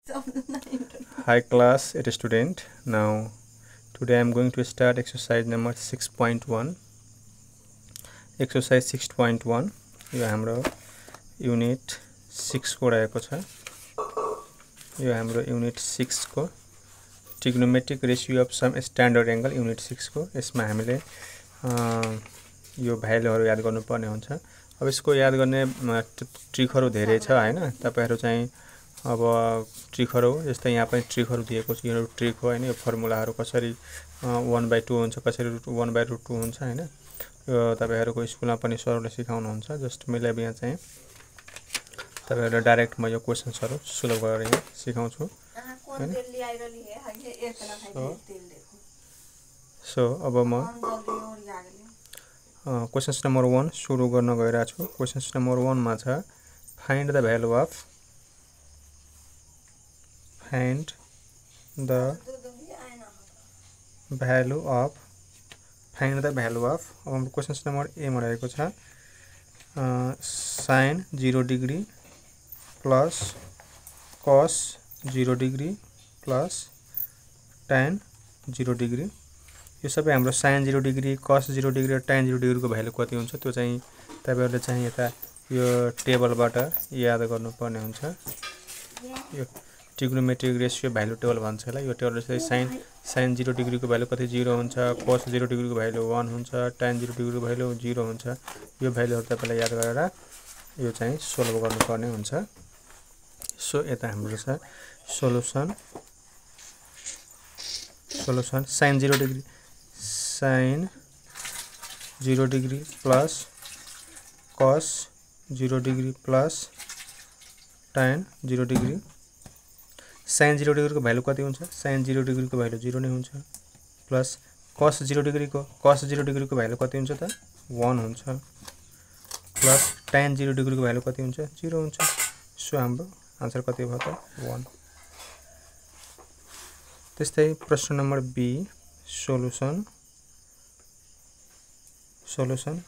Hi class, it is student. Now today I am going to start exercise number 6.1. Exercise 6.1 यो हाम्रो unit 6 को रहेको छ। यो हाम्रो युनिट 6 को trigonometric ratio of some standard angle unit 6 को यसमा हामीले यो भ्यालुहरु याद गर्नुपर्ने हुन्छ। अब यसको याद गर्ने ट्रिकहरु धेरै छ हैन। तपाईहरु चाहिँ अब ट्रिकहरु जस्तै यहाँ पनि ट्रिकहरु दिएको छ। यो ट्रिक हो हैन। यो फर्मुलाहरु कसरी 1/2 हुन्छ, कसरी 1/√2 हुन्छ हैन। यो तपाईहरुको स्कुलमा पनि सरले सिकाउनु हुन्छ। जस्ट मैले अब यहाँ चाहिँ तपाईहरुलाई डाइरेक्ट म यो क्वेशन्सहरु सोल्भ गरेर यहाँ सिकाउँछु हैन। सो अब म क्वेशन्स नम्बर 1 सुरु गर्न गइरहेको छु। क्वेशन्स नम्बर 1 मा छ find the value of find the value of अब हाम्रो क्वेशन्स नम्बर ए मा रहेको छ sin 0 degree plus cos 0 degree plus tan 0 degree. यो सबै हाम्रो sin 0 डिग्री, cos 0 डिग्री र tan 0 डिग्री को भ्यालु कति हुन्छ त्यो चाहिँ तपाईहरुले चाहिँ यता यो टेबलबाट याद गर्नुपर्ने हुन्छ। यो ट्रिग्नोमेट्रिक रेशियो भ्यालु टेबल भन्छ यसलाई। यो टेबल चाहिँ sin 0 डिग्री को भ्यालु कति 0 हुन्छ, cos 0 डिग्री को भ्यालु 1 हुन्छ, tan 0 डिग्री को भ्यालु 0 हुन्छ। यो भ्यालुहरु तपाईलाई याद गरेर यो चाहिँ सोल्भ गर्नुपर्ने हुन्छ। सो यता हाम्रो छ solution sin 0 degree plus cos 0 degree plus tan 0 degree. sin 0 degree को भ्यालु कति हुन्छ? sin 0 डिग्री को भ्यालु 0 नै हुन्छ प्लस cos 0 डिग्री को भ्यालु कति हुन्छ त 1 हुन्छ प्लस tan 0 डिग्री को भ्यालु कति हुन्छ 0 हुन्छ। सो हाम्रो आन्सर कति भयो त 1। त्यस्तै प्रश्न नम्बर बी सोलुसन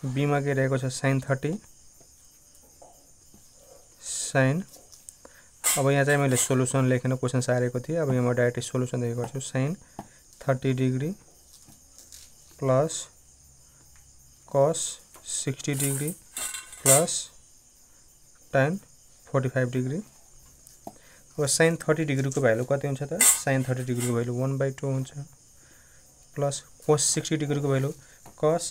बी मा के रहेको छ sin 30 sin। अब यहाँ चाहिँ मैले सोलुसन लेखेन क्वेशन आएको थियो। अब यहाँ म डाइरेक्ट सोलुसन लेखेको छु sin 30 degree plus cos 60 degree plus tan 45 degree. अब sin 30 डिग्री को भ्यालु कति हुन्छ त sin 30 डिग्री को भ्यालु 1/2 हुन्छ प्लस cos 60 डिग्री को भ्यालु cos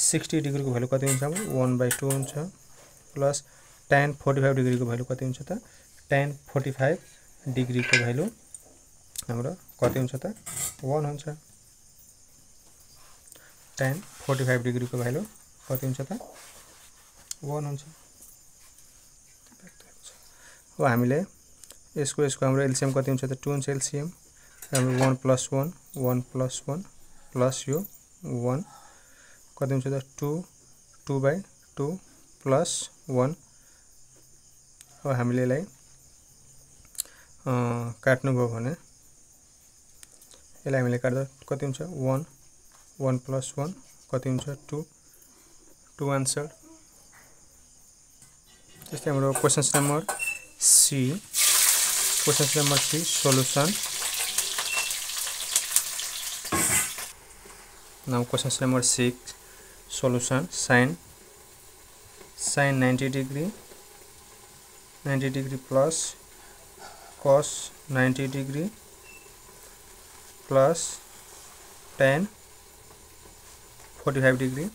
60 डिग्री को भ्यालु कति हुन्छ 1/2 हुन्छ प्लस tan 45 डिग्री को भ्यालु कति हुन्छ त tan 45 डिग्री को भ्यालु हाम्रो कति हुन्छ त 1 हुन्छ। tan 45 डिग्री को भ्यालु कति हुन्छ त 1 हुन्छ। अब हामीले यसको हाम्रो एलसीएम कति हुन्छ त 2 हुन्छ एलसीएम। हाम्रो 1 + 1 1 + 1 प्लस यो 1 कति हुन्छ त 2/2 प्लस 1। अब हामीले यसलाई काट्नु भयो भने यसलाई हामीले काट्दा कति हुन्छ 1 1 + 1 कति हुन्छ 2 आन्सर। त्यस्तै हाम्रो questions number C solution. Now questions number 6 solution sin 90 degree plus cos 90 degree plus tan 45 degree.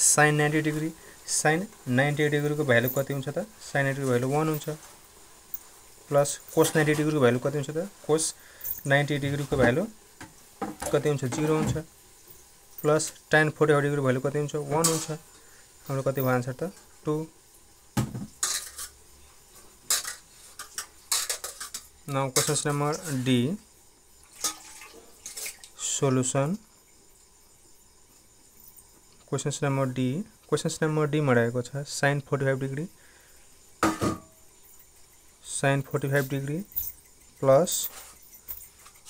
sin 90 degree को भ्यालु कति हुन्छ त sin 90 को भ्यालु 1 हुन्छ प्लस cos 90 डिग्री को भ्यालु कति हुन्छ त cos 90 डिग्री को भ्यालु कति हुन्छ 0 हुन्छ प्लस tan 45 डिग्री को भ्यालु कति हुन्छ 1 हुन्छ। हाम्रो कति भयो आन्सर त 2। Now questions number D solution questions number D मा रहेको छ sin 45 degree plus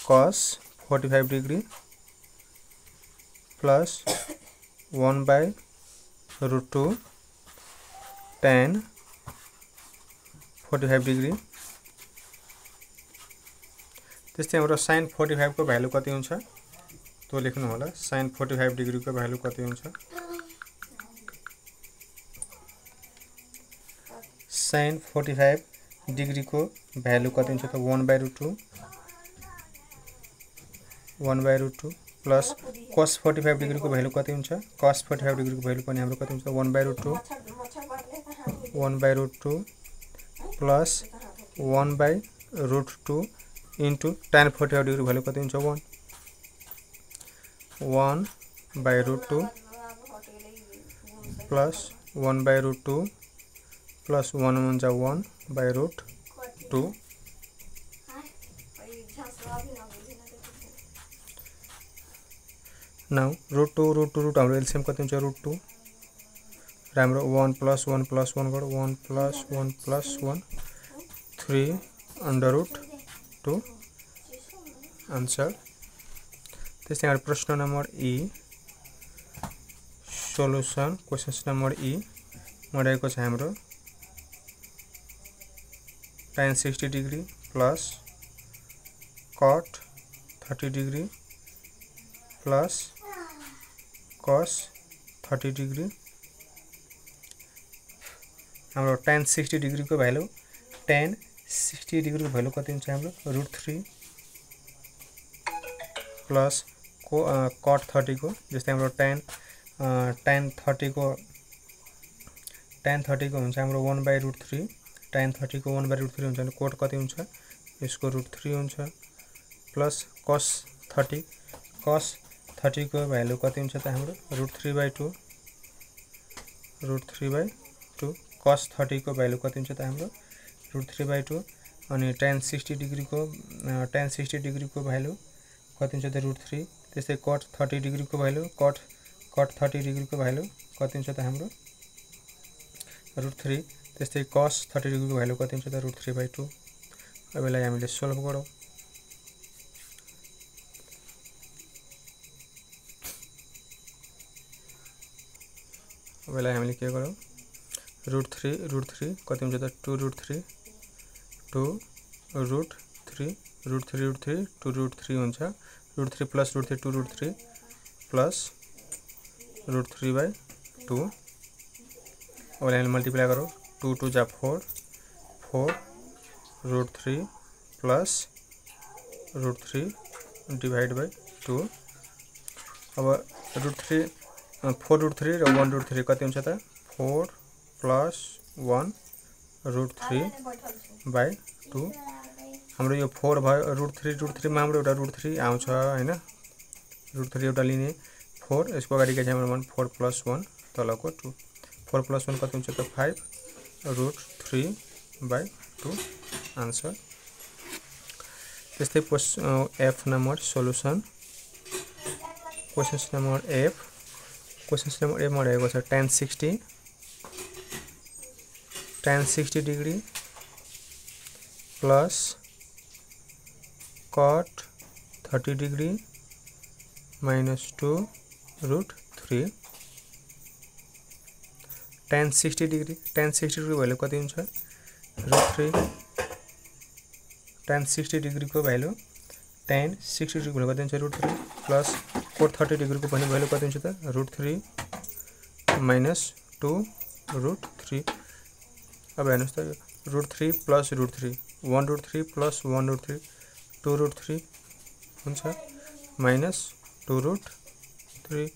cos 45 degree plus 1/√2 tan 45 degree त्यस्तै हाम्रो sin 45 को भ्यालु कति हुन्छ त्यो लेख्नु होला sin 45 डिग्री को भ्यालु कति हुन्छ sin 45 डिग्री को भ्यालु कति हुन्छ त 1/√2 1/√2 प्लस cos 45 डिग्री को भ्यालु कति हुन्छ cos 45 डिग्री को भ्यालु पनि हाम्रो कति हुन्छ 1/√2 1/√2 plus 1/√2 into tan 45 degree value कति हुन्छ 1/√2 प्लस 1/√2 प्लस 1 हुन्छ 1/√2 नाउ √2 हाम्रो एलसीएम कति हुन्छ √2 र हाम्रो 1 + 1 + 1 गरौँ 1 + 1 + 1 3/√2 आन्सर। त्यस्तै हाम्रो प्रश्न नम्बर ई सोलुसन क्वेशन्स नम्बर ई मा रहेको छ हाम्रो tan 60 degree plus cot 30 degree plus cos 30 degree हाम्रो tan 60 डिग्री को भ्यालु tan 60 डिग्री को भ्यालु कति हुन्छ हाम्रो √3 प्लस cot 30 को जस्तै हाम्रो tan 30 को हुन्छ हाम्रो 1/√3 tan 30 को 1/√3 हुन्छ भने cot कति हुन्छ यसको √3 हुन्छ प्लस cos 30 को भ्यालु कति हुन्छ त हाम्रो √3/2 cos 30 को भ्यालु कति हुन्छ त हाम्रो √3/2 अनि tan 60 डिग्री को भ्यालु कति हुन्छ त √3 त्यस्तै cot 30 डिग्री को भ्यालु cot 30 डिग्री को भ्यालु कति हुन्छ त हाम्रो √3 त्यस्तै cos 30 डिग्री को भ्यालु कति हुन्छ त √3/2 अब यसलाई हामीले सोल्भ गरौँ अब यसलाई हामीले के गरौँ √3 कति हुन्छ त 2√3 2√3 हुन्छ √3 प्लस √3 2√3 प्लस √3/2 अब यसलाई मल्टिप्लाई गरौँ 2 2 जा 4 √3 प्लस √3 डिवाइड बाई 2 अब √3 4√3 र 1√3 कति हुन्छ त 4 प्लस 1√3/2 हाम्रो यो 4 भयो √3 मा हाम्रो एउटा √3 आउँछ हैन √3 एउटा लिने 4 यसको अगाडि के छ हाम्रो 4 + 1 तलको 2 4 + 1 कति हुन्छ त 5√3/2 आन्सर। त्यस्तै F number solution questions number F मा रहेको छ tan 60 degree plus cot 30 degree minus 2√3 tan 60 degree value कति हुन्छ √3 tan 60 डिग्री को भ्यालु tan 60 डिग्री भ्यालु कति हुन्छ √3 प्लस cot 30 डिग्री को पनि भ्यालु कति हुन्छ त √3 minus 2√3 अब हेर्नुस् त √3 प्लस √3 1√3 प्लस 1√3 2√3 हुन्छ माइनस 2√3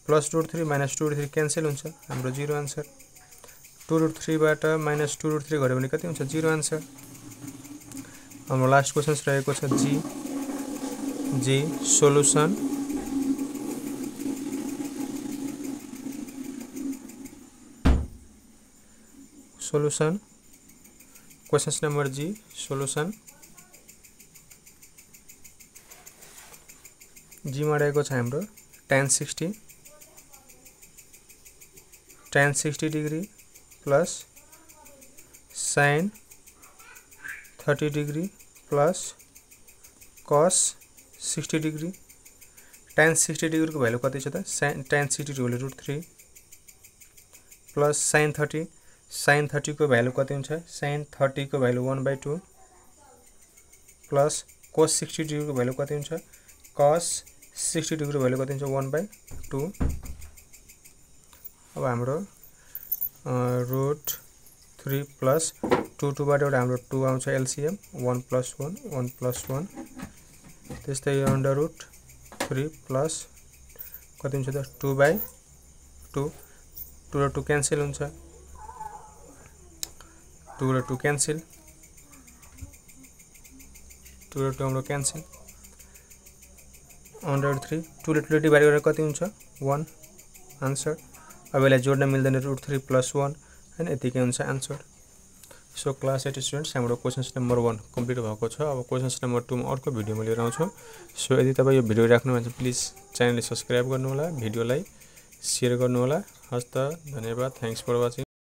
प्लस √3 माइनस 2√3 क्यान्सल हुन्छ हाम्रो 0 आन्सर 2√3 बाट माइनस 2√3 गऱ्यो भने कति हुन्छ 0 आन्सर। हाम्रो लास्ट क्वेशन्स रहेको छ जी सोलुसन क्वेशन्स नम्बर जी सोलुसन जी मा रहेको छ हाम्रो tan 60 degree plus sin 30 degree plus cos 60 degree tan 60 degree को भ्यालु कति छ त tan 60 डिग्री √3 प्लस sin 30 को भ्यालु कति हुन्छ sin 30 को भ्यालु 1/2 प्लस cos 60 डिग्री को भ्यालु कति हुन्छ cos 60 डिग्री भ्यालु कति हुन्छ 1/2 अब हाम्रो √3 प्लस 2 2 बाट एउटा हाम्रो 2 आउँछ एलसीएम 1 + 1 1 + 1 त्यस्तै √3 प्लस कति हुन्छ त 2/2 2 र 2 क्यान्सल हुन्छ 2 र 2 क्यान्सल 2 र 2 हाम्रो क्यान्सल 1/3 2 ले 2 ले डिभाइड गरेर कति हुन्छ 1 आन्सर अब यसलाई जोड्न मिल्दैन √3 + 1 हैन यतिकै हुन्छ आन्सर सो क्लास 8 स्टुडेन्ट्स हाम्रो क्वेशन्स नम्बर 1 कम्प्लिट भएको छ अब क्वेशन्स नम्बर 2 मा अर्को भिडियोमा लिएर आउँछु सो यदि तपाई यो भिडियो राख्नु भन्छ प्लिज च्यानललाई सब्स्क्राइब गर्नु होला भिडियोलाई शेयर गर्नु होला हस्त धन्यवाद थ्यांक्स फर वाचिङ